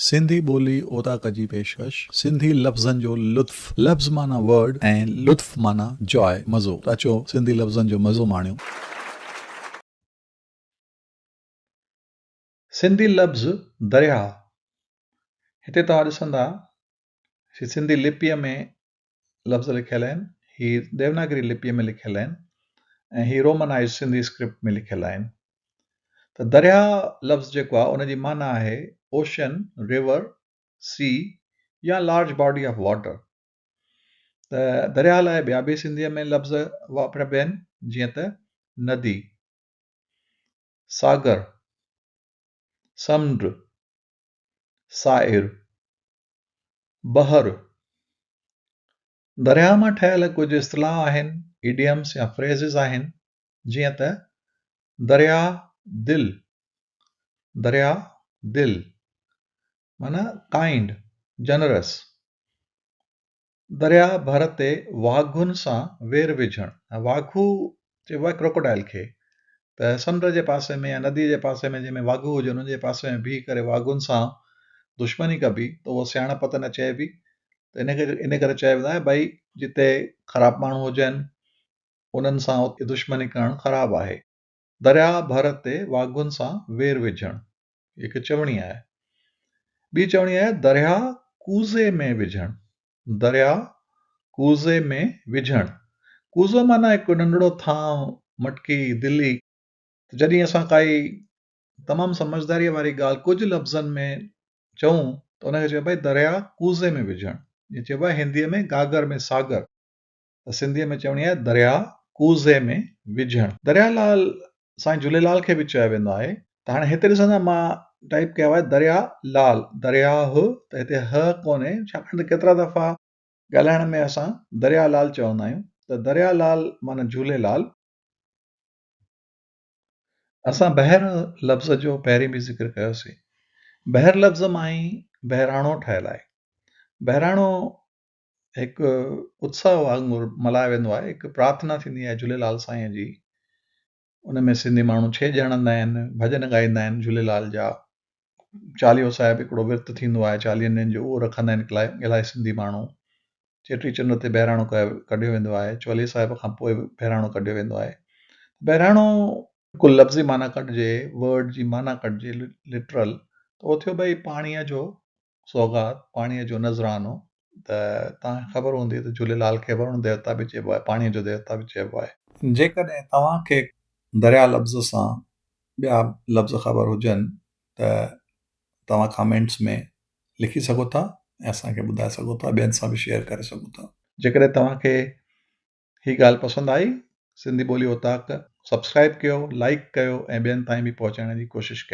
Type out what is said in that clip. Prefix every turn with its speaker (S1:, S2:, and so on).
S1: سنڌي ٻولي اوطاق جي پيشڪش، سنڌي لفظن جو لطف، لفظ معنيٰ ورڊ ۽ لطف معنيٰ جواء، مزو، ته اچو سنڌي لفظن جو مزو ماڻيون. سنڌي لفظ درياهه، هتي توهان ڏسندا هي سنڌي لپيء ۾ لفظ لکيل آهن، هي ديوناگري لپيء ۾ لکيل آهن ۽ هي رومنائيز سنڌي اسڪرپٽ ۾ لکيل آهن. ته درياهه لفظ جيڪو آهي ان جي معنيٰ آهي Ocean، River، Sea يا Large Body of Water. ته درياهه لاء ٻيا به سنڌيء ۾ لفظ واپربا آهن جيئن ته ندي، ساگر، سمنڊ، سائر، بحر. درياهه مان ٺهيل ڪجهه اصطلاح آهن، Idioms يا Phrases آهن جيئن ته درياء دل، درياء دل، معنيٰ Kind، Generous، درياء ڀر تي واگهن سان وير وجهڻ، واگهو چئبو آهي Crocodile کي، ته سمنڊ جي پاسي ۾ يا نديء جي پاسي ۾ جنهن ۾ واگهو هجن ان جي پاسي ۾ بيهي ڪري واگهن سان دشمني ڪبي ته اها سياڻپ ته نه چئبي ته ان ڪري چيو ويندو آهي ڀئي جتي خراب ماڻهو هجن انهن سان اتي دشمني ڪرڻ خراب آهي. درياء ڀر تي واگهن سان وير وجهڻ هڪ چوڻي آهي. ٻي چوڻي آهي درياء ڪوزي ۾ وجهڻ. درياء ڪوزي ۾ وجهڻ. ڪوزو معنيٰ هڪ ننڍڙو ٿانء، مٽڪي، دلي. ته جڏهن اسان ڪائي تمام سمجهداريء واري ڳالهه ڪجهه لفظن ۾ چئون ته ان کي چئبو آهي درياء ڪوزي ۾ وجهڻ. جيئن چئبو آهي هنديء ۾ گاگر ۾ ساگر. ته سنڌيء ۾ چوڻي آهي درياء ڪوزي ۾ وجهڻ. درياء لال سائين جهوليلال کي به چيو ويندو آهي. ته هاڻي هتي ڏسندا مان ٽائيپ ڪيو آهي درياء لال درياهه ته هتي هه ڪونهي ڇاڪاڻ ته ڪيترا دفعا ڳالهائڻ ۾ اسان درياء لال چوندا آهيون ته درياء لال معنيٰ جهوليلال. اسان بحر لفظ جو پهرين به ذڪر ڪيوسين. بحر لفظ مان ئي بهراڻو ٺهيل آهي. بهراڻو هڪ اتساهه وانگر ملهايو ويندو آهي، هڪ پرارٿنا ٿيندي آهي جهوليلال سائينء جي، ان ۾ سنڌي ماڻهو ڇيڄ هڻندا آهن، ڀڄن ڳائيندا آهن جهوليلال جا، چاليهو صاحب هڪڙو ورت ٿيندو آهي چاليهن ڏينهن جو اهو رکندا آهن الاهي سنڌي ماڻهو، چيٽي چنڊ تي بهراڻو ڪڍيو ويندو آهي، چاليهي صاحب کان پوء بهراڻو ڪڍيو ويندو آهي، بهراڻو بلڪل لفظي معنيٰ ڪڍجي، ورڊ جي معنيٰ ڪڍجي لٽرل ته اهو ٿيو ڀئي پاڻيء جو سوغات، پاڻيء جو نذرانو، ته توهان کي خبر هوندي ته جهوليلال کي ورڻ ديوتا به چئبو آهي، پاڻيء جو ديوتا به چئبو آهي. جيڪڏهن توهان کي درياء لفظ سان ٻيا لفظ خبر هجن ته توهان ڪامينٽس ۾ لکي سگهو ٿا ۽ اسان کي ٻڌائي سگهو ٿا، ٻين سان به شيئر ڪري سگهو ٿا. جيڪڏهن توهان کي هي ڳالهه پسند آئي سنڌي ٻولي اوطاق سبسڪرائب ڪيو، لائيڪ ڪيو ۽ ٻين تائين به پهچائڻ جي ڪوشش ڪيو.